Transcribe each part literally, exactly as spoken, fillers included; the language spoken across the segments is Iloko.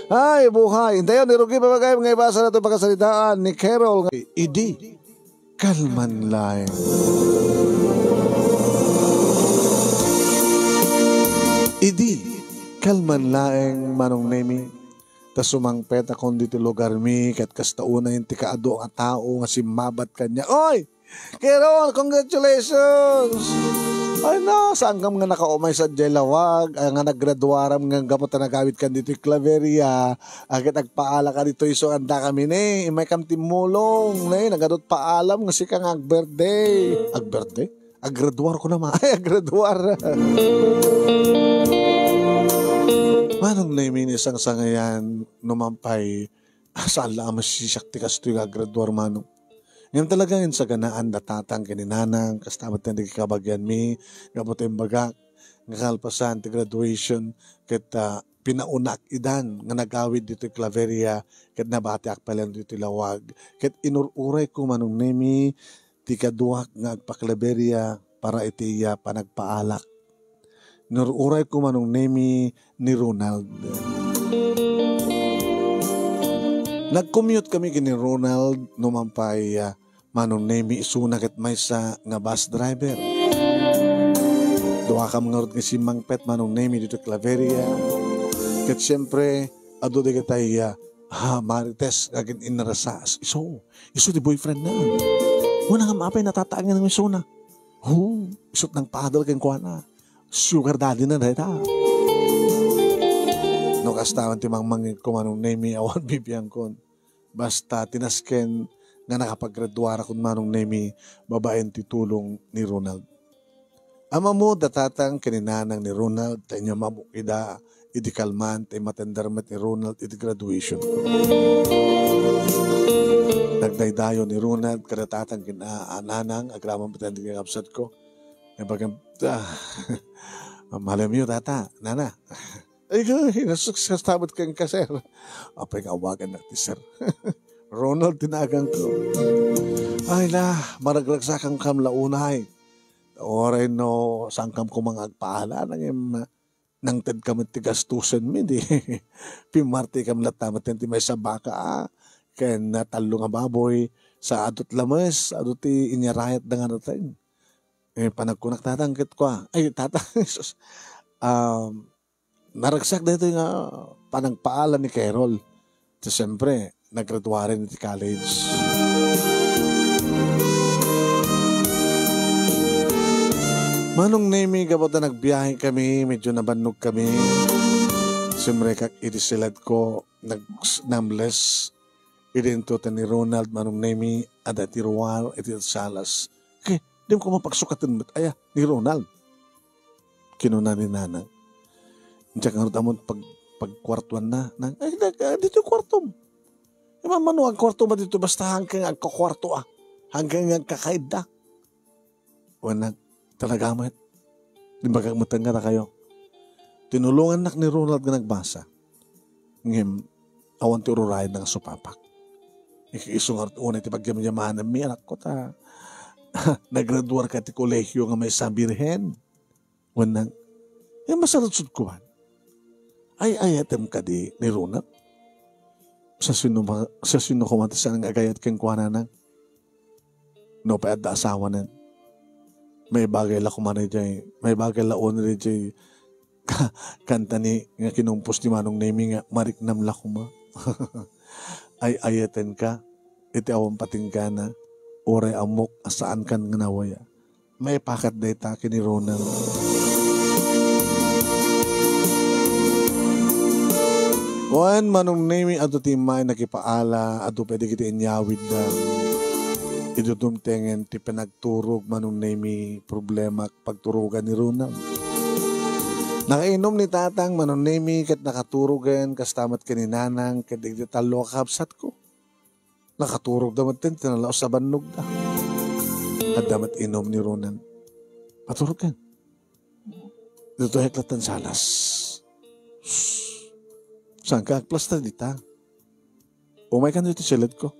Ay, buhay. Intayon, ni Rugi Papagayam nga ibasa na itong pakasaritaan ni Carol nga, idi, kalman laeng. Idi, kalman laeng, Manong Nemi. Ta sumangpet akon ditoy lugarmi, ket kasta unay ti kaadu a tao nga simmabat kaniak. Oy! Carol, congratulations! Ay na, saankam nga nakaumay sadiay lawag, ay nga naggraduaram nga gapu ta nagawidkan ditoy Claveria, a ket agpaalaka ditoy isu nga addakami ne, immaykam timmulong, ne, nagadut paalam nga sika nga agbirthday. Agbirthday? Aggraduar ko naman. Ay, aggraduar. Manong Nemi, ni sangsangayan, no man pay, saan la a masisiak ti kastoy nga aggraduar, Manong. Ngem talaga nga insaganaan da tatang ken ni nanang, kasta met ti kabagianmi, gapu ta imbagak, nga kalpasan ti graduation, ket, ah, pinaunak idan nga nagawid ditoy Claveria, ket nabatiak pay laeng ditoy lawag. Ket inur-urayko, Manong Nemi, ti kaduak nga agpa-Claveria para iti iya panagpaalak. Inur-urayko, Manong Nemi, ni Ronald. Nag-commute kami ken ni Ronald no man pay, ah, Manong Nemi, isuna ket maysa nga bus driver. Duakam ngarud nga simmangpet, Manong Nemi, ditoy Claveria. Ket siempre, adu dagitay, ah, ah, marites nga agin-inrasa. Isu, isu ti boyfriend na. Kuna nga apay natataengen nga isuna. Hu, isut nangpadel kenkuana. Sugar daddy na dayta. No kasta man ti mangmangngegko, Manong Nemi, awan bibiangkon. Basta ti nasken nga nakapaggraduarakon, Manong Nemi, babaen ti tulong ni Ronald. Ammom da tatang ken ni nanang ni Ronald, ta inyam-ammok ida idi kalman, ta immatender met ni Ronald iti graduation. Nagdaydayo ni Ronald kada tatang ken a-, a nanang, agraman met ti kakabsatko. Nga bagam, ah, malem yo, tata, nana. Ay, ay, nasukses ta met kenka, sir. Apay nga awagannak ti sir. Ronald ti naganko. Ay la, maragragsakankam la unay. Uray no, saankam koma nga agpaala, nangem, nangtedka met ti gastusenmi, di. Pimmartikam latta met ti maysa baka, ah, ken, ah, tallo nga baboy, sa adut lames, adu ti inyarayatda nga nateng. Eh, panagkunak, tatang, ket kua, ay, tatang, sus. Um, naragsak daytoy nga panagpaala ni Carol. Ti, siyempre, naggraduaren iti college. Manong Nemi, gapu ta nagbiahe kami, medyo nabannog kami. Siyempre, kak-, iti siledko, nag-, namles. Idinto ta ni Ronald, Manong Nemi, adda ti ruar iti salas. Ke, dimo koma pagsukaten met aya ni Ronald? Kinuna ni Nanang. Diak ngarud ammon pag-, pagkuartuanna, Nang. Ay, nag-, ah, ditoy kuartom. Imamano agkuarto ba dito basta hangkan nga agkukuarto, ah. Hangkan nga agkakaidda. Kunak, talaga met. Imbagak met kaniak, tinulongannak ni Ronald nga nagbasa. Ngem, awan ti ururayenna nga supapak. Isu ngarud unay ti pagyamyamanenmi, anakko, ta naggraduarka ti kolehiyo nga maysa birhen. Kunak, eh, masarudsodko man. Ay-ayatem kadi ni Ronald? Sa sino ma-, sa sino koma ti saan nga agayat kenkuana, Nang? Nupay adda asawanen. Maibagay la koma daydiay, maibagay la unay daydiay ka-, kanta ni, nga kinumpos ni Manong Nemi nga Mariknam la koma. Ay-ayatenka iti awan patinggana, uray ammok a saankan nga nawaya. Maipakat dayta ken ni Ronald. Wen, Manong Nemi, adu ti immay nakipaala, adu pay dagiti inyawidda. Idi dumtengen ti panagturog, Manong Nemi, problemak pagturogan ni Ronald. Nakainom ni Tatang, Manong Nemi, ket nakaturogen, kasta met ken ni Nanang, ket dagiti tallo a kakabsatko. Nakaturogda met ti nalaus a bannogda. Adda met inum ni Ronald. Paturogkan. Ditoy latta ti salas. Saanka agplasta dita? Umaykan ditoy siledko.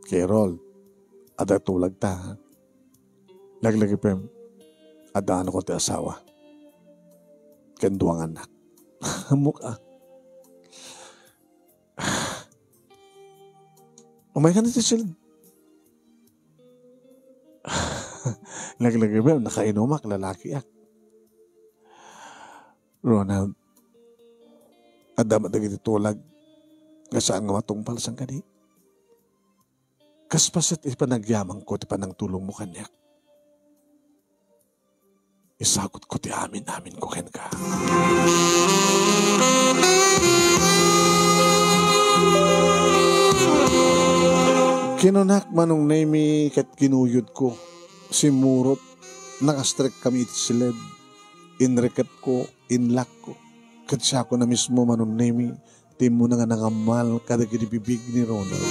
Carol, adda tulagta, ha? Laglagipem, adda anakon ti asawa. Ken dua nga annak. Ammok, ah. Umaykan iti siled. Laglagibayo, nakainumak, lalakiak. Ronald, adda met dagiti tulag nga saan nga matungpal, saan kadi? Kas paset iti panagyamanko ti panangtulongmo kaniak. Isagutko ti amin-aminko kenka. Kinunak, Manong Nemi, ket kinuyodko. Simmurot, nakastrekkami iti siled. Inrikepko, inlakko. Ket siakon a mismo, Manong Nemi, ti immuna nga nangammal kadagiti bibig ni Ronald.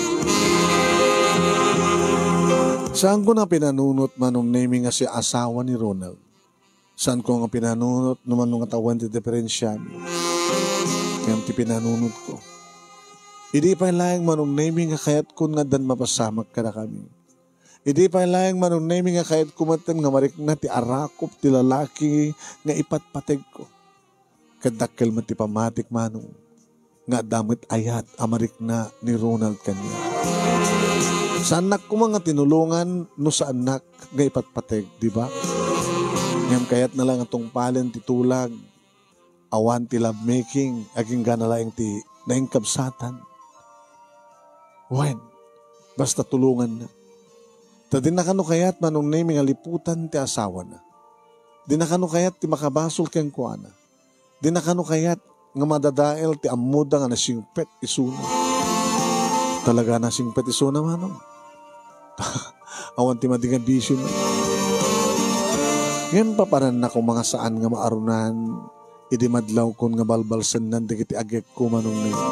Saanko a pinanunot, Manong Nemi, nga siak asawa ni Ronald. Saanko a pinanunot no mano nga tawen ti diperensiami. Ngem ti pinanunotko, idi pay laeng, Manong Nemi, nga kayatkon nga addan mapasamak kadakami. Idi pay laeng, Manong Nemi, nga kayatko metten nga marikna ti arakop ti lalaki nga ipatpategko. Ket dakkel met ti pammatik, Manong, nga adda met ayat a marikna ni Ronald kaniak. Saannak koma nga tinulongan no saannak nga ipatpateg, di ba? Ngem kayatna laeng a tungpalen ti tulag, awan ti lovemaking, agingga laeng ti naingkabsatan. Wen, basta tulonganna. Ta dina kano kayat, Manong Nemi, nga liputan ti asawana. Dina kano kayat ti makabasol kenkuana. Dina kano kayat nga madadael ti ammoda nga nasingpet isuna. Talaga nasingpet isuna, Manong. Awan ti madi nga bisio. Ngem papananna koma nga saan nga maarunan idi madlawkon nga balbalsennan dagiti agekko, Manong Nemi.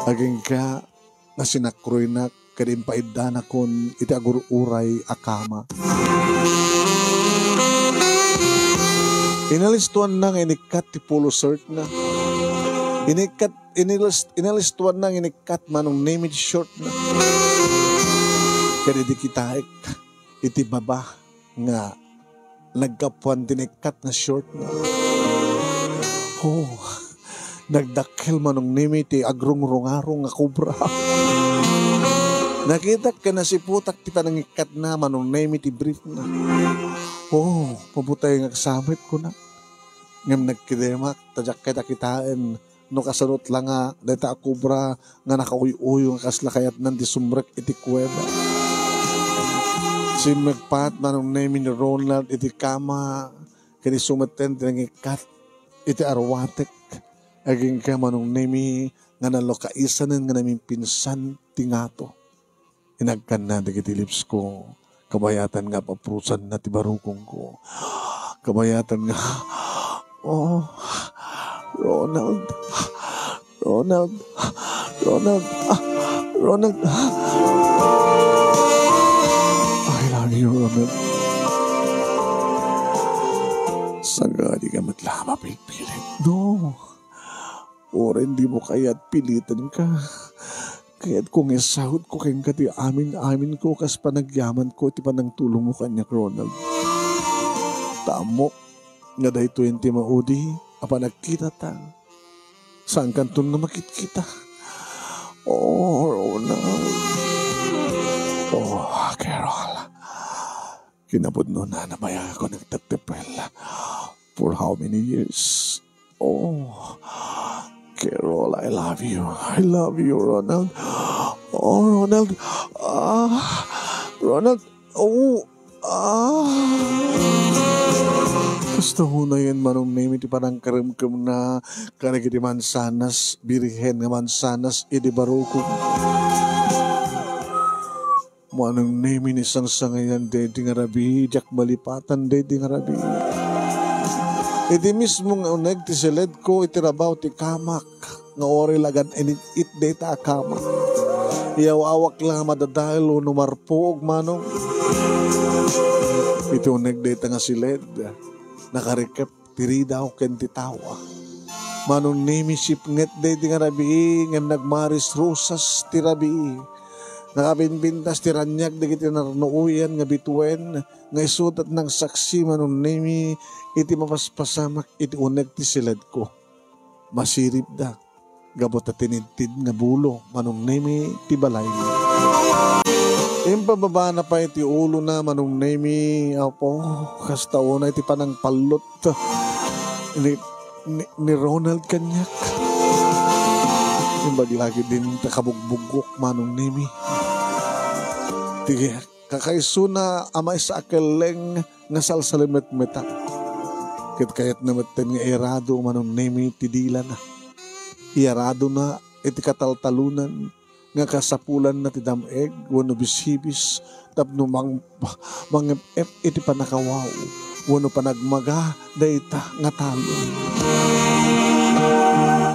Agingga nga sinakroynak ket impaiddanakon iti agur-uray a kama. Inalistuanna nga inikkat ti polo shirtna. Inikkat, inilis-, inalistuanna nga inikkat, Manong Nemi, ti shortna. Ket idi kitaek iti baba nga naggapuan ti naikkat nga shortna. Oh, nagdakkel, Manong Nemi, ti agrungrungarong nga kobra. Nakitak ken nasiputak ti panangikkatna, Manong Nemi, ti briefna. Oh, mabutay nga agsamit, kunak. Ngem nagkidemak, ta diak kayat a kitaen no kasano la nga dayta a kobra nga nakauy-uyo nga kasla kayatnan ti sumrek iti kuweba. Simmegpat, Manong Nemi, ni Ronald iti kama, ken isu metten ti nangikkat iti arwatek. Agingga, Manong Nemi, nga nalukaisanen nga namimpinsan ti ngato. Inagkanna dagiti lipsko. Kabayatan nga apaprusanna ti barukongko. Kabayatan nga, "Oh, Ronald, Ronald, Ronald, ah, Ronald, ah. I love you, Ronald." Sangadi ka met la mapilpilit, no? Uray dimo kayat, pilitanka. Kayatko nga isagutko kenka ti amin-aminko kas panagyamanko iti panangtulongmo kaniak, Ronald. Ta ammok nga daytoyen ti maudi a panagkitata. Saankanton nga makitkita. Oh, Ronald. Oh, Carol. Kinapudnona, nabayagakon nagtagtipel. For how many years? Oh, Carol, I love you. I love you, Ronald. Oh, Ronald. Ah, Ronald. Oh, ah. Kasta unayen, Manong Nemi, ti panangkaremkemna kadagiti mansanas, birhen nga mansanas idi barukong. Manong Nemi, ni sangsangayan daydi nga rabii, diak malipatan daydi nga rabii. Iti mismo nga uneg ti siledko iti rabaw ti kamak, nga uray la agan-init-it dayta a kama. Iyaw-awak la nga madadael wenno marpuog, Manong. Iti uneg dayta nga siled, nakarikep ti ridaw ken ti tawa. Manong Nemi, sipnget daydi nga rabii, ngem nagmaris rusas ti rabii. Nakabinbintas ti raniag dagiti narnuoyan nga bituen, nga isu met nangsaksi, Manong Nemi, iti mapaspasamak iti uneg ti siledko. Masiribda gapu ta tinidtid nga bulo, Manong Nemi, ti balaymi. Impababana pay ti ulona, Manong Nemy, Apo, kasta unay ti panangpallot ni, ni, ni Ronald kaniak. Imbag la ketdin ta kabugbugok, Manong Nemy. Ti kakaisuna a maysa a kelleng nga salsalimetmetak. Ket kayatna metten nga iyarado, Manong Nemy, ti dilana. Iyaradona iti kataltalonan nga kasapulanna ti dam-eg wenno bishibis tapno mang-, mangep-ep iti pannakawaw wenno panagmaga dayta nga talon.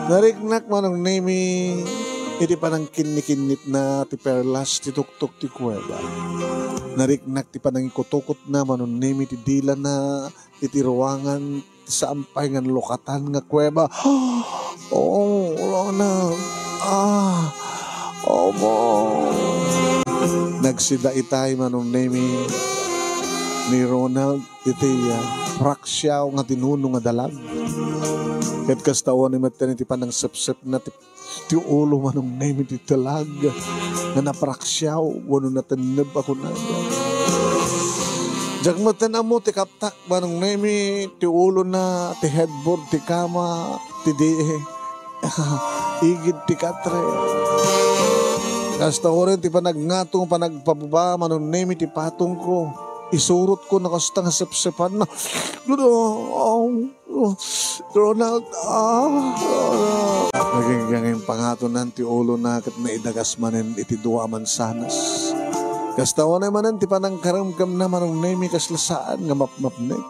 Nariknak, Manong Nemy, iti panangkinnikinnitna ti perlas ti tuktok ti kuweba. Nariknak ti panangikutukotna, Manong Nemy, ti dilana iti ruangan ti saan pay nga nalukatan nga kuweba. Oh, Ronald. Ah, omo. Nagsida itay, Manong Nemy, ni Ronald iti, ah, praksiaw nga tinuno nga dalag. Ket kasta unay metten iti panangsepsepna ti ti ulo, Manong Nemy, ti dalag nga napraksiaw wenno natenneb a kunada. Diak metten ammo ti kaptak, Manong Nemy, ti ulona, ti headboard, ti kama, ti di-, igid ti katre. Kasta unay ti panagngatong, panagpababa, Manong Nemy, ti patongko. Isurotko no kasta nga sepsepanna. Oh, Ronald, ah, Ronald. Naginggangimpangatonan ti ulona ket naidagas manen iti dua a mansanas. Kasta unay manen ti panangkaremkemna, Manong Nemy, kasla saan nga mapmapnek.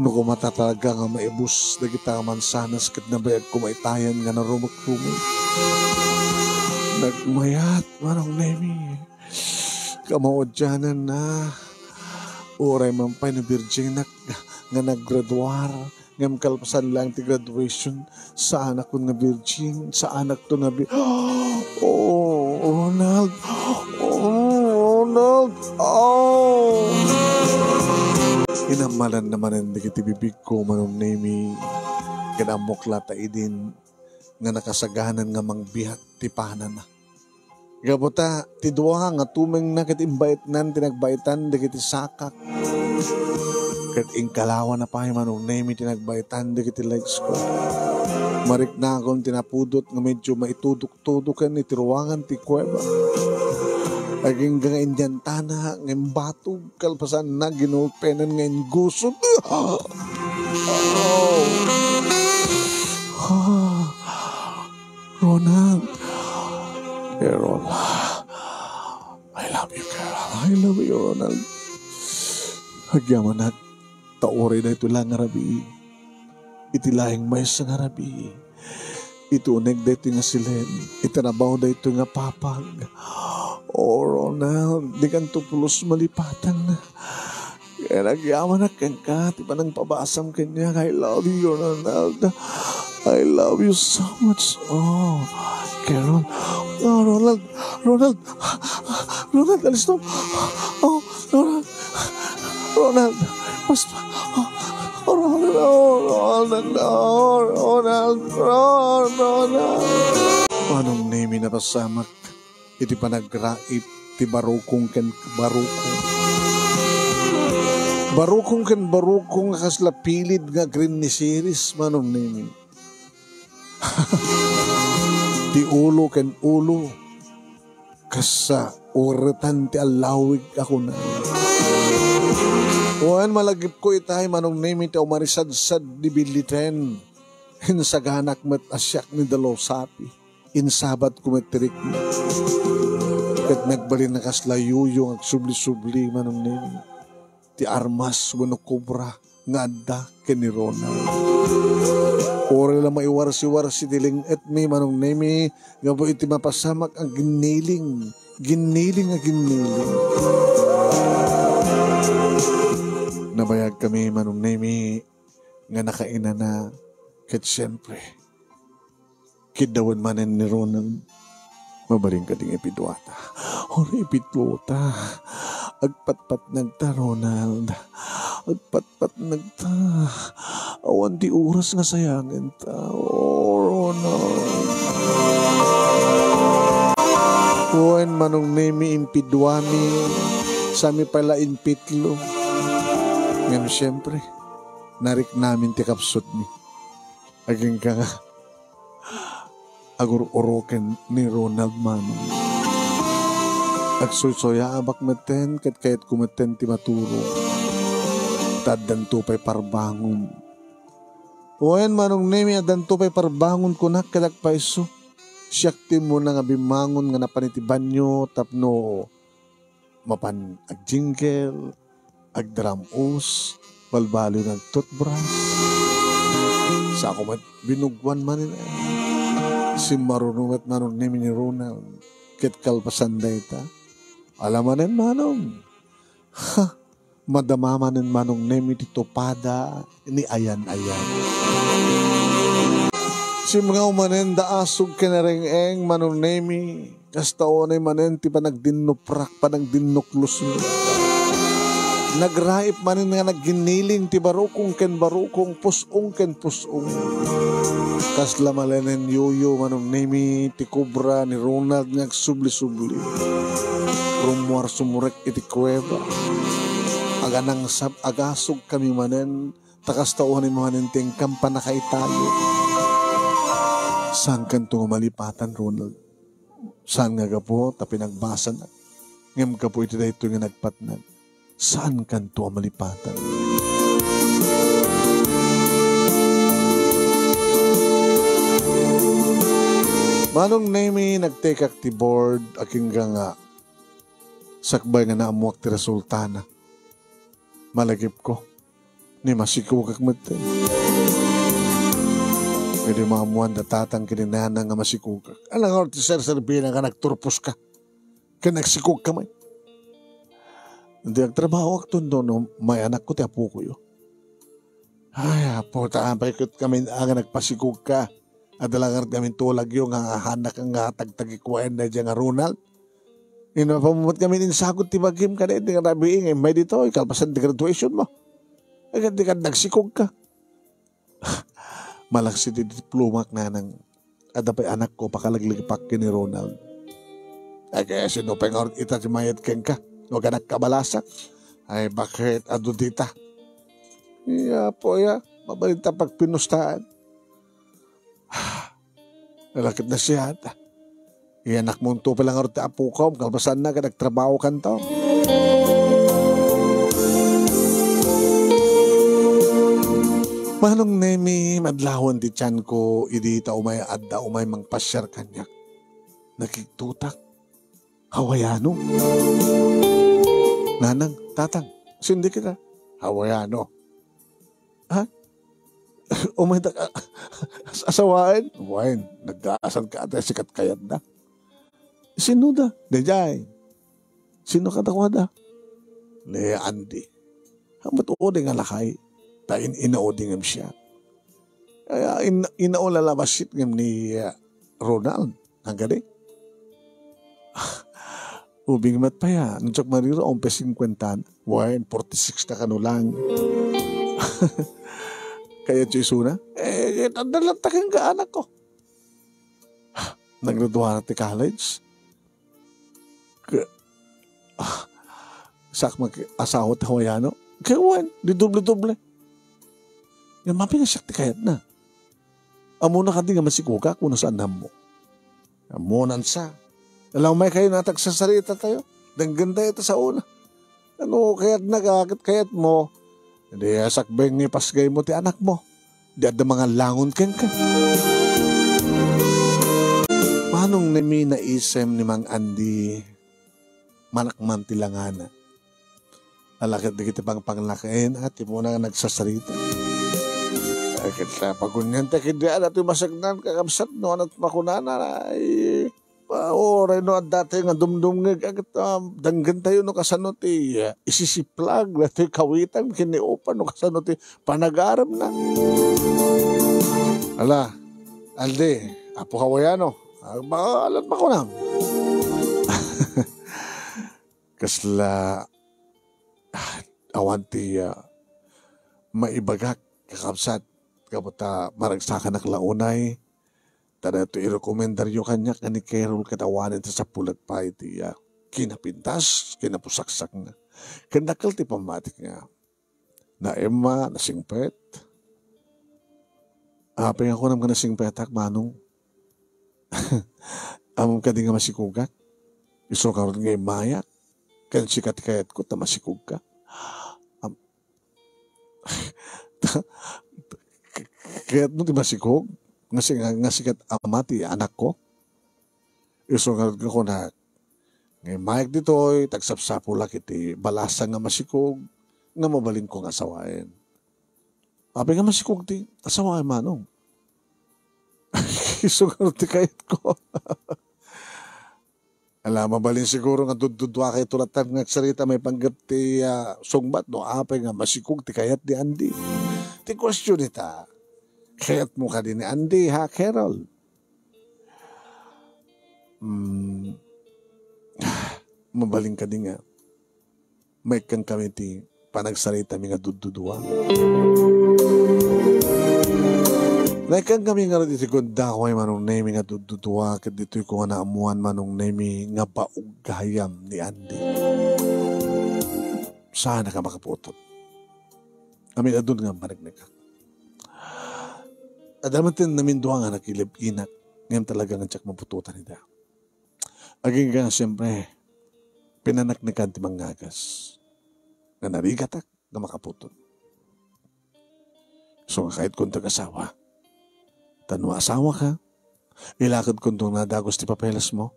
No koma ta talaga nga maibus dagita a mansanas ket nabayag koma itayan nga narumekrumek. Nagmayat, Manong Nemy. Kamaudiananna, uray man pay no birjinnak nga naggraduar, ngem kalpasan laeng ti graduation, saanakon nga birjin, saanakto nga bi-, Oh, Ronald! Oh, Ronald! Oh! Inammalanna manen dagiti bibigko, Manong Nemy, ken ammok latta idin nga nakasaganan nga mangbiat ti panana. Gapu ta, ti dua nga tumengna ket imbaetnan ti nagbaitan dagiti sakak. Ket inkalawana pay, Manong Nemy, ti nagbaitan dagiti legsko. Mariknakon ti napudot nga medyo maitudok-tudoken iti ruangan ti kuweba. Agingga nga inyantana nga imbatog, kalpasanna, ginulpenen nga inggusod. Oh. Ah. Ronald. Eh, Ronald. I love you, girl. I love you, Ronald. Agyamanak, ta uray daytoy la nga rabii. Iti laeng maysa nga rabii. Iti uneg daytoy nga silem. Iti rabaw daytoy nga papag. Oh, Ronald, dikanto pulos malipatan. Kaya nagyamanak kenka, ti panangpabasam kaniak. I love you, Ronald. I love you so much. Oh, Carol. Oh, Ronald. Ronald. Ronald, alisto. Oh, Ronald. Ronald. Mas, oh, Ronald. Oh, Ronald. Oh, Ronald. Oh, Ronald. Manong Nemy, napasamak iti panagraip ti barukong ken barukong. Barukong ken barukong nga kasla pilid nga green ni Siris, Manong Nemy. Ti ulo ken ulo, kas, ah, uretan ti allawig a kuna. Wen, malagipko itay, Manong Nemy, ti umarisadsad ni Billy Ten. Insaganak met a siak ni Dalo Sapi. Insabatko met ti rikna. Ket nagbalin a kasla yuyo nga agsubli-subli, Manong Nemy, ti armas wenno kobra nga adda ken ni Ronald. Uray la maiwarsi-warsi ti ling-etmi, Manong Nemy, gapu iti mapasamak a ginniling, ginniling a ginniling. Nabayagkami, Manong Nemy, nga nakainana, ket siempre, kiddawen manen ni Ronald. Mabalin kadi nga ipiduata. Uray ipiduata. Agpatpatnagta, Ronald. Agpatpatnagta. Awan ti oras nga sayangenta. Oh, Ronald. Wen, Manong Nemi, impiduami, sami pay la impitlo. Ngem siempre, nariknamin ti kapsutmi. Agingga nga, agur-uroken ni Ronald, Manong. Agsuysoyaabak metten ket kayatko metten ti maturo. Ta addanto pay parbangon. Wen, Manong Nemi, addanto pay parbangon kunak ket agpayso. Siak ti immuna nga bimmangon nga napan iti banio tapno mapan agjingkel, agdaram-os, balbaliw nga agtutbras. Sako met binugwan manen, eh. Simmaruno met Manong Nemi ni Ronald. Ket kalpasan dayta, ala manen, Manong. Ha! Madama manen Manong Nemi ti tupada ni Ayan-ayan. Simngaw manen da Asog ken Reng-eng, Manong Nemi. Kasta unay manen ti panagdinnuprak, panagdinnuklosmi. Nagraip manen nga nagginniling ti barukong ken barukong, pus-ong ken pus-ong. Kasla malenen yuyo, Manong Nemi, ti kubra ni Ronald nga agsubli-subli. Rummuar sumurek iti kuweba. Aganangsab, agasog kami manen, ta kasta unay manen ti inkam pannakaitayo. Saankanto nga malipatan, Ronald. Saan nga gapu ta pinagbasanak, ngem gapu iti daytoy nga nagpatnag, saankanto a malipatan. Manong Nemi, nagtekak ti board, agingga nga sakbay nga naammuak ti resultana. Malagipko, ni masikogak met. Kadi maammuan da tatang ken ni nanang nga masikogak. Ala nga ti serserbina nga nagturpos ka ken nagsikog ka met. Di agtrabahoak tondo no mayanakko ti apokoyo. Ay, Apo, ta apay ket kami nga nagpasikog ka. Adda la ngarud kami tulagyo nga haannak nga tagtagikuaen daydiay nga Ronald. Inno, apamumet kami insagut ti bagim kadaydi nga rabii nga immay ditoy, kalpasan ti graduation mo. Ay, ket di ka nagsikog ka. Malaksid ti diplomak, nanang. Adda pay anakko, pakalaglagipak ken ni Ronald. Ay, kaya sino pay ngarud ita ti mayat kenka? No, anak kabalasak. Ay, bakit? Adu dita. Iya, po, ya. Mabalinta pagpinustaan. Nalakit na siya. Iyanakmonto pay la ngarud ti apokom, kalpasanna ket agtrabahokanto. Manong Nemi, madlawan ti tianko idi ta umay adda umay mangpasiar kaniak. Nakigtotak. Hawaiano. Nanang, tatang, sindi kita. Hawaiano. Ha? Umaydak a-, as-, asawaen? Wen, naggaasar ka ata sikat kayatda. Sino da? Daydiay. Sino kadakuada? Ni Andy. Hamat udi nga lakay. Ta in-, inaudi ngem siya. Kaya in-, inaula la bassit ngem ni, uh, Ronald. Nanggadi? Ubing met pay, ah. No diak mariro, awan pay singkuenta. Wen, forty-six na kano lang. Kayatyo isuna? Eh, adda latta kenka, anakko. Naggraduar ti college. Ke-, ah, sak mag-asawa ti Hawaiano. Kaya wen, di doble-doble. Yan, mapinasiak ti kayatna. Ammona kadi nga masikogak wenno saan nga ammo? Ammonan sa. Ala, umaykayo, natagsasarita tayo. Denggentayo ta sa una. Ano kayatna, ket kayatmo? Di, ah, sakbay nga ipasgaymo ti anakmo. Di adda mangallangon kenka. Manong Nemi, naisem ni Mang Andy, manakman ti langana. Ala ket dagiti pangpanglakayen, a, ti muna nga nagsasarita. Ay, ket ta, pagunian ta ket di adda toy masaknan, kakabsat, no, ano ti makunana, ay, pa, uray no adda tayo nga dumdumngeg, a, ket, ah, denggentayo no kasano ti, ah, isisiplag, datoy kawitan, ken ni Opa, no kasano ti panagaremna. Ala, Aldi, Apo Hawaiano, ah, ba, alat makunam? Kasla, ah, awan ti, ah, maibagak, kakabsat, gapu ta maragsakanak la unay, Ta daytoy irekomendaryo kaniak nga ni Carol ket awanen ti sapulek pay ti, ah, kinapintas, kinapusaksakna. Ken dakkel ti pammatik nga, "Na Emma, nasingpet." Apay nga kunam nga nasingpetak, Manong? Ammom kadi nga masikugak? Isu ngarud nga immayak. Ken sika ti kayatko ta masikugka. Am-, kayatmo ti masikog? Nga si-, nga, nga sika ti ama ti anakko? Isu ngarud nga kunak, nga immayak ditoy, ta agsapsapulak iti balasang nga masikog, nga mabalinko nga asawaen. Apay nga masikog ti asawaem, Manong? Isu ngarud ti kayatko. Ala, mabalin siguro nga dududua kay tulatan nga agsarita maipanggep ti, ah, sungbat no apay nga masikog ti kayat ni Andy. Ti question ita, kayatmo kadi ni Andy, ha, Carol? Hmm, mabalin kadi nga maikkan kami ti panagsaritami nga dududua. Naikkan kami ngarud iti gundaway, Manong Nemy, nga dududua, ket ditoy ko nga naammuan, Manong Nemy, nga baog gayam ni Andy. Saan ka makaputot? Amin adun nga panagnakan. Adda man ti namindua nga nakilib-inak, ngem talaga nga diak maputotan ida. Agingga nga, siyempre, pinanaknekan ti mangngagas nga narigatak nga makaputot. So, nga kayatko ti asawa. Ta no asawaka, ilakedko ti nadagos ti papelesmo.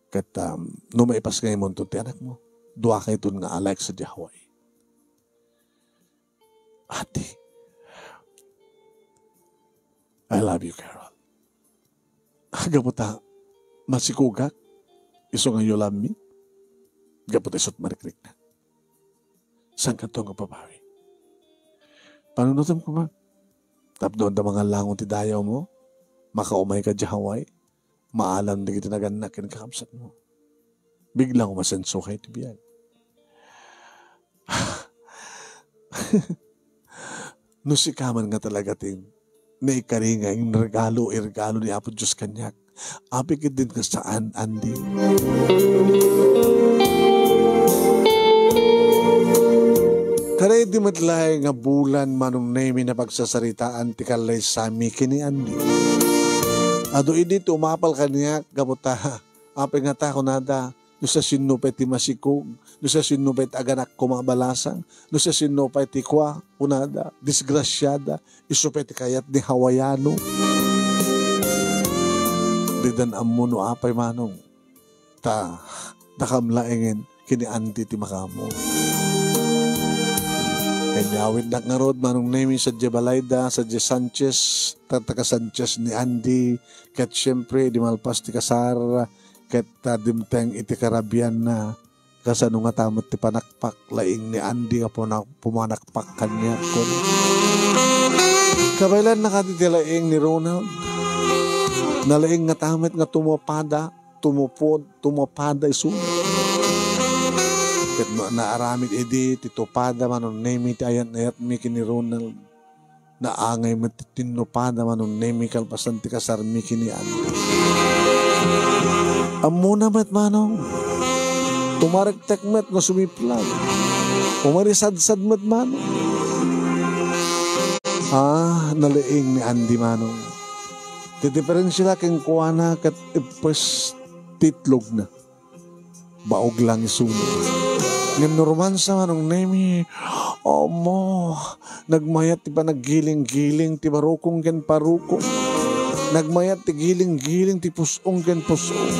Ket, um, no maipasngaymonto ti anakmo, duakayton nga alike sadiay Hawaii. Ate, I love you, Carol. Gapu ta masikugak, isu nga you love me. Gapu ta isut' marikriknak. Saan kanto nga babawi? Panunotem koma. Tapno adda mangallangon ti dayawmo, makaumayka diay Hawaii, maalam dagiti nagannak ken kakabsatmo. Biglang umasensoka iti biag. No sika man nga talaga ti naikari nga inregalo, iregalo ni Apo Dios kaniak, apay ketdin nga saan, Andy? Kada idi met laeng nga bulan, Manong Nemy, napagsasaritaan ti kallaysami ken ni Andy. Adu idi ti umapal kaniak gapu ta, apay ngata, kunada, no siasino pay ti masikog, no siasino pay ti aganakko nga balasang, no siasino pay ti kua, kunada, disgrasiada, isu pay ti kayat ni Hawaiano. Didan ammo no apay, Manong. Ta, dakam laengen ken ni Andy ti makaammo. Inyawidnak ngarud, Manong Nemy, sadiay balayda, sadiay Sanchez, ta taga-Sanchez ni Andy, ket siempre, idi malpas ti kasar, ket, ah, dimteng iti karabianna, kasano ngata met ti panakpak laeng ni Andy nga puna-, pumanakpak kaniak, kun. Kabaelanna kadi ti laeng ni Ronald. Nalaeng ngata met nga tumapada, tumupod, tumapada isu. Ket no naaramid idi ti tupada, Manong Nemy, ti ayat-ayatmi ken ni Ronald. Naangay met ti tinnupada, Manong Nemy, kalpasan ti kasarmi ken ni Andy. Ammona met, Manong. Tumarektek met nga sumiplag. Umarisadsad met, Manong. Ah, nalaeng ni Andy, Manong. Ti diferensia kenkuana ket ippes ti itlogna. Baog lang isuna. Ngem no romansa, Manong Nemy, amo, nagmayat ti panaggiling-giling ti barukong ken parukong. Nagmayat ti giling-giling ti pus-ong ken pus-ong.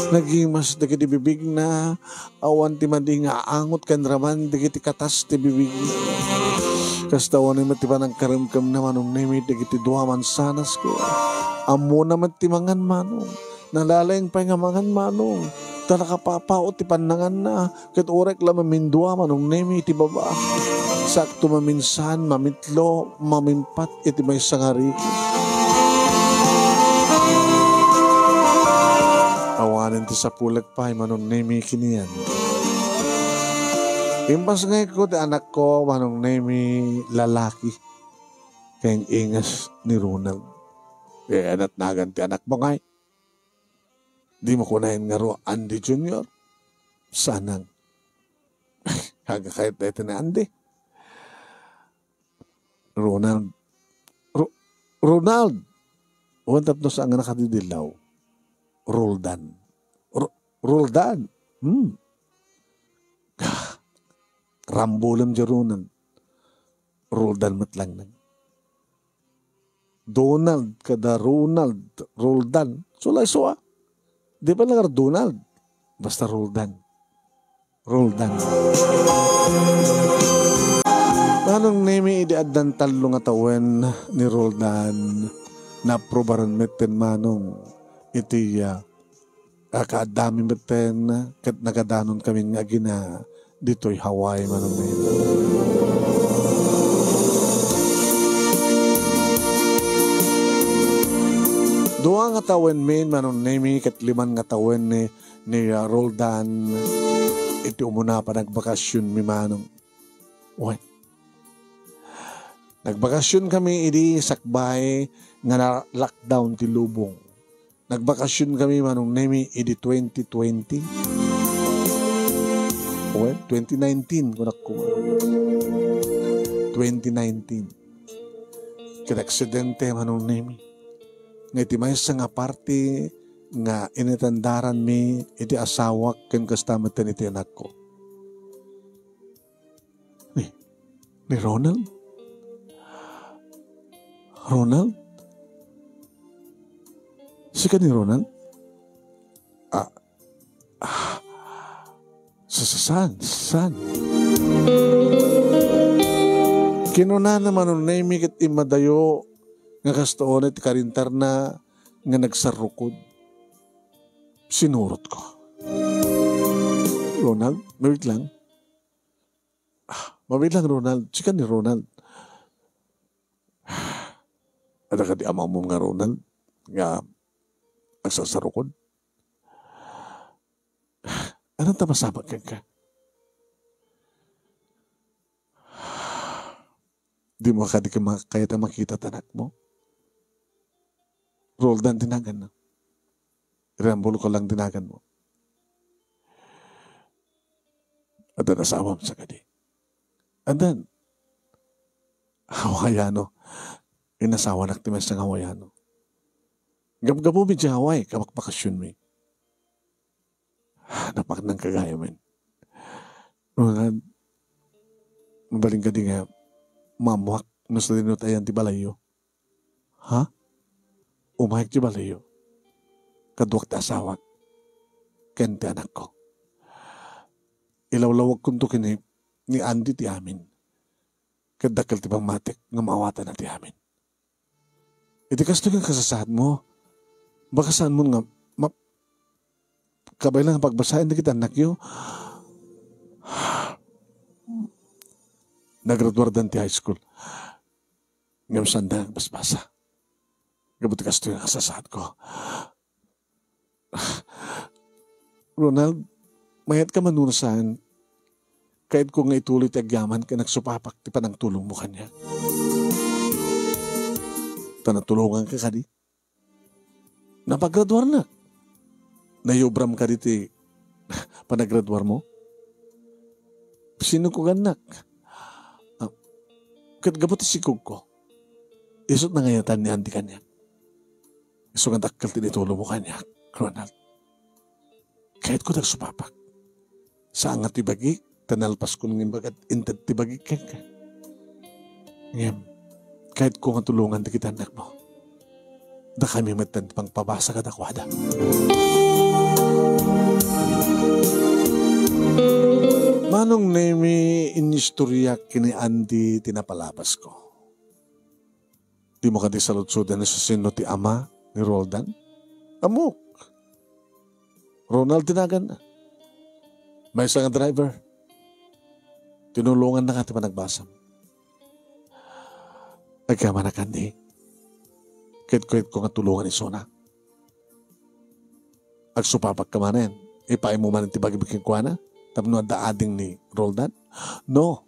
Nagimas dagiti bibigna, awan ti madi nga aangot ken raman dagiti katas ti bibigna. Kasta awan met ti panagkaremkemna, Manong Nemy, dagiti dua mansanas ko. Ammona met ti mangan, Manong. Nalalaing pay nga mangan, Manong. Ta nakapapaut ti pannanganna, ket uray la mamindua, Manong Nemy, iti baba. Sakto maminsan, mamitlo, mamimpat iti maysa nga riki. Awanen ti sapulek pay, Manong Nemy, ken ni Andy. Impasngayko ti anakko, Manong Nemy, lalaki. Ken ingas ni Ronald. Ti natnagan ti anakmo ngay. Dimo kunaen nga Ro-, Andy Junior? Sanang. Aga kayat dayta ni Andy. Ronald. Ro-, Ronald! Wen tapno saan nga nakadidillaw. Roldan. Ro-, Roldan! Hmm. Rambulam di Ronald. Roldan met lang nang. Donald, kada Ronald, Roldan. Sulay so, ah. Di ba lang Donald? Basta Roldan. Roldan. Manong Nemi, idi addan tallo nga tawen ni Roldan, naaprubaran metten Manong iti, ah, a, kaaddami metten ket nagadanon kami nga agina ditoy Hawaii, Manong Nemi. Dua nga tawen min, Manong Nemi, ket liman nga tawen ni, ni, ah, Roldan iti umuna a panagbakasionmi, Manong. Wen. Nagbakasion kami idi sakbay nga na-lockdown ti lubong. Nagbakasion kami, Manong Nemi, idi twenty twenty. Wen, twenty nineteen, kunak ko. Twenty nineteen. Ket aksidente, Manong Nemi, nga iti maysa nga parte nga inatendaranmi iti asawak ken kasta met iti anakko. Ni, ni Ronald? Ronald? Sika ni Ronald? Ah, ah, sa-, sa-, saan? Saan? Kinunana, Manong Nemi, ket immadayo nga kastoon iti karintarna nga nagsarrukod. Sinurotko. Ronald, mabiit lang. Ah, mabiit lang, Ronald. Sika ni Ronald. Adda kadi amamom nga Ronald nga agsarsarukod? Ania ta masapul kenka? Dimo kadi ka ma-, kayat a makita ti anakmo? Roldan ti naganna. Rambulam lang ti naganmo. Addan asawam sakadi? Addan. Hawaiano. Inasawanak ti maysa nga Hawaiano. Gabgabumi idiay Hawaii, kabakbakasionmi. Napaknang kagayamen. Ronald, mabalin kadi nga maammoak no sadino ti ayan ti balayyo? Ha? Umayek ti balayyo. Kaduak ti asawak ken ti anakko. Ilawlawagkonto ken ni, ni Andy ti amin. Ket dakkel ti pammatik nga maawatanna ti amin. Iti kastoy nga kasasaadmo, baka saanmon nga ma-, kabaelan nga pagbasaen dagiti annakyo. Nagraduardan ti high school. Ngem saanda nga agbasbasa. Gapu ti kastoy nga kasasaadko. Ronald, mayatka mano no saan? Kayatko nga ituloy ti agyaman ken agsupapak ti panangtulongmo kaniak. Ta natulonganka kadi? Napagraduarnak. Naiubram kadi ti panagraduarmo? Sinukogannak. Ah, ket gapu ti sikogko, isu ti nangayatan ni Andy kaniak. Isu nga dakkel ti naitulongmo kaniak, Ronald. Kayatko ti agsupapak. Saan nga ti bagik, ta nalpaskon nga imbagak, inted ti bagik kenka. Ngem, kayatko nga tulongan dagiti annakmo. Dakami met ti pangpabasa kadakuada. Manong Nemi, inistoriak ken ni Andy ti napalabasko. Dimo kadi saludsoden no sasino ti ama ni Roldan? Ammok. Ronald ti naganna. Maysa nga driver. Tinulongannaka ti panagbasam. Agyamanak, Andy. Kayatko nga tulongan isuna. Agsupapakka manen. Ipaaymo manen ti bagim kenkuana tapno adda ading ni Roldan? No.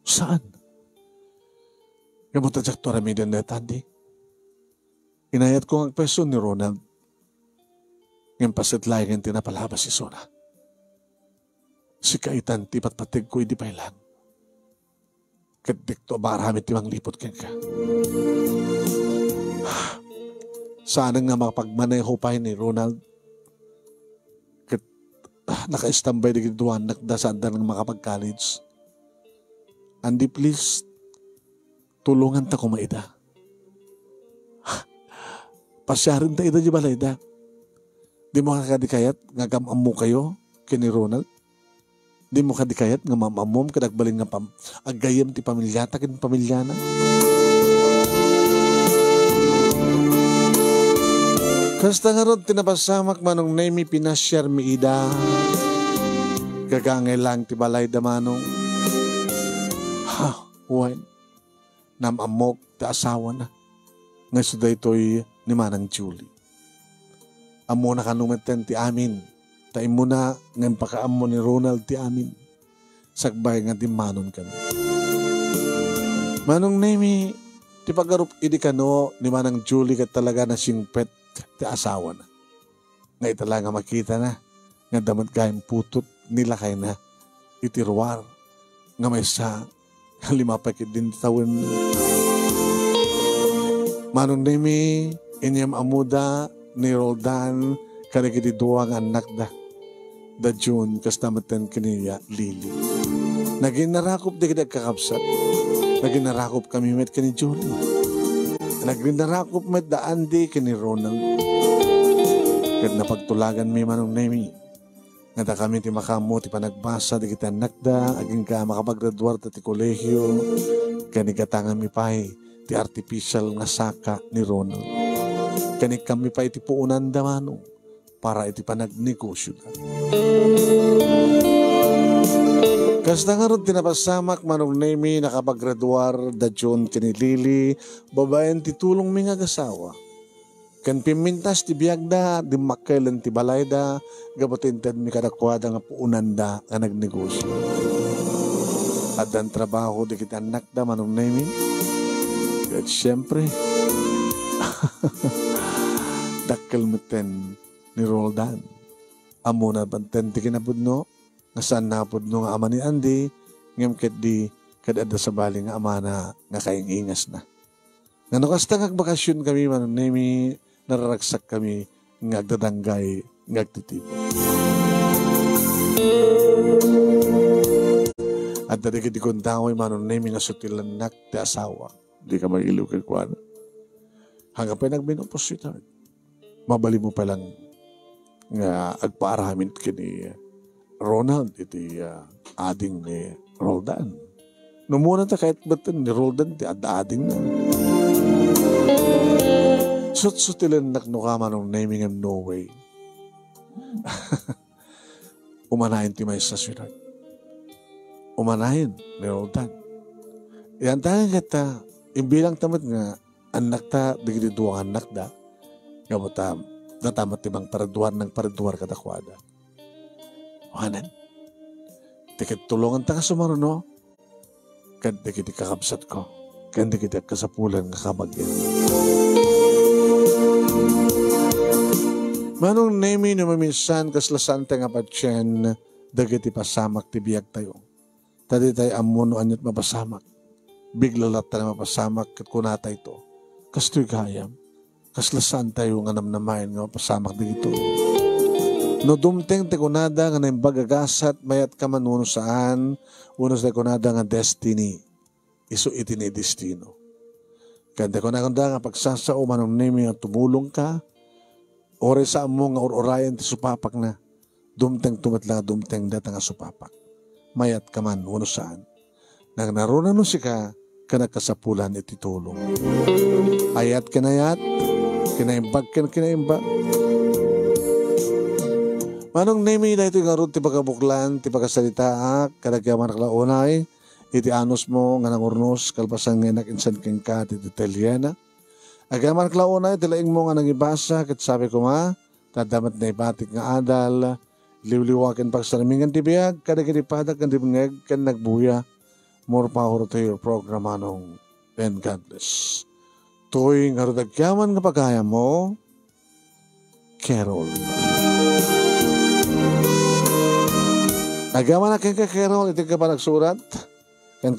Saan? Ngem ta diakto aramiden dayta, Andy. Inayatko nga agpayso ni Ronald. Ngem paset laengen ti napalabas isuna. Sika itan ti ipatpategko idi paylan. Ket dikto abaar amin ti mangliput kenka. Saanen nga makapagmaneho pay ni Ronald. Ket, ah, nakaistambay dagiti dua annakda, saanda nga makapag-college. Andy, please, tulonganta koma ida. Pasiarenta ida di balayda. Dimo kadi kayat nga agam-ammokayo ken ni Ronald? Dimo kadi kayat nga maam-ammom ket agbalin nga pam-, aggayyem ti pamiliata ken pamiliana? Kasta ngarud ti napasamak, Manong Nemy, pinasiarmi ida. Gagangay laeng ti balayda, Manong. Ha, wen. Naam-ammok ti asawana nga isu daytoy ni Manang Julie. Ammona kano metten ti amin, ta immuna nga impakaammo ni Ronald ti amin, sakbay nga dimmanonkami. Manong Nemy, ti pagarup idi kano ni Manang Julie ket talaga nasingpet ti asawana. Nga ita la nga makitana nga adda met gayam putot ni lakayna iti ruar nga maysa nga lima pay ketdin ti tawen. Manong Nemy, inyam-ammoda ni Roldan kadagiti dua nga annakda, da June, kasta metten ken ni Lily. Naginnarakop dagiti agkakabsat. Naginnarakopkami met ken ni Julie. Naginnarakop met da Andy ken ni Ronald. Ket napagtulaganmi, Manong Nemy, nga dakami ti makaammo ti panagbasa dagiti annakda agingga makapaggraduarda ti kolehio, ken igatanganmi pay ti artificial nga saka ni Ronald. Ken ikkanmi pay ti puonanda, Manong, para iti panagnegosioda. Kasta ngarud ti napasamak, Manong Nemy, nakapaggraduar da June ken ni Lily babaen ti tulongmi nga agasawa. Ken pimmintas ti biagda, dimmakkel ti balayda, gapu ti intedmi kadakuada nga puonanda nga nagnegosio. Addan trabaho dagiti annakda, Manong Nemy. Ket siempre, dakkel metten ni Roldan. Ammona metten ti kinapudno, nga saan napudno nga ama ni Andy, ngem ketdi ket adda sabali nga amana nga kaing-ingasna. Nga no kasta nga agbakasionkami, Manong Nemy, nararagsakkami nga agdadanggay nga agtitipon. Adda dagiti gundaway, Manong Nemy, nga sutilennak ti asawa. Dika mangiliw kenkuana. Haan pay nagmenopause, sweetheart. Mabalinmo pay lang nga agpaaramid ken ni Ronald iti, ah, ading ni Roldan. No umuna ta kayat metten ni Roldan ti adda adingna. Sutsutilennak no ka, Manong Nemy, ngem no way. Umanayen ti maysa, sweetheart. Umanayen ni Roldan. Yan tayo ket, ah, imbilang ta met nga annakta dagiti dua nga annakda, gapu ta data met ti mangparaduar, nangparaduar kadakuada. Wanen. Ti ket tulonganta nga sumaruno ken dagiti kakabsatko, ken dagiti agkasapulan nga kabagian. Manong Nemy, no maminsan, kasla saan tayo nga patien dagiti pasamak ti biagtayo. Ta ditay ammo no aniat mapasamak. Bigla latta nga mapasamak ket kunatayto, "Kastoy gayam, kasla saan tayo nga namnamaen nga mapasamak dagitoy?" No dumteng ti kunada nga naimbag a gasat, mayat ka man wenno saan, wenno say kunada nga destiny, isu iti ni destino. Ken ti kunakunda nga pagsasao, Manong Nemy, nga tumulongka, uray saanmo nga ur-urayen ti supapakna. Dumteng to met la nga dumteng dayta nga supapak. Mayat ka man wenno saan. Nagnaruna no sika, ken agkasapulan iti tulong. Ayat ken ayat, kinaimbag ken kinaimbag. Manong Nemy, daytoy ngarud ti pagabuklan ti pagsalitaak, ket agyamanak la unay iti anusmo nga nangurnos kalpasan nga innak insan kenka ti detalye. Agyamanak la unay ti laingmo nga nangibasa, ket sabi koma, ta adda met naibatik nga adal, liwliwa ken pagsarmingan ti biag kadagiti padak nga dimngeg ken nagbuya. More power to your program, Manong, and God bless. Daytoy ngarud agyaman nga pagayammo, Carol. Agyamanak kenka, Carol, iti panagsurat. Ken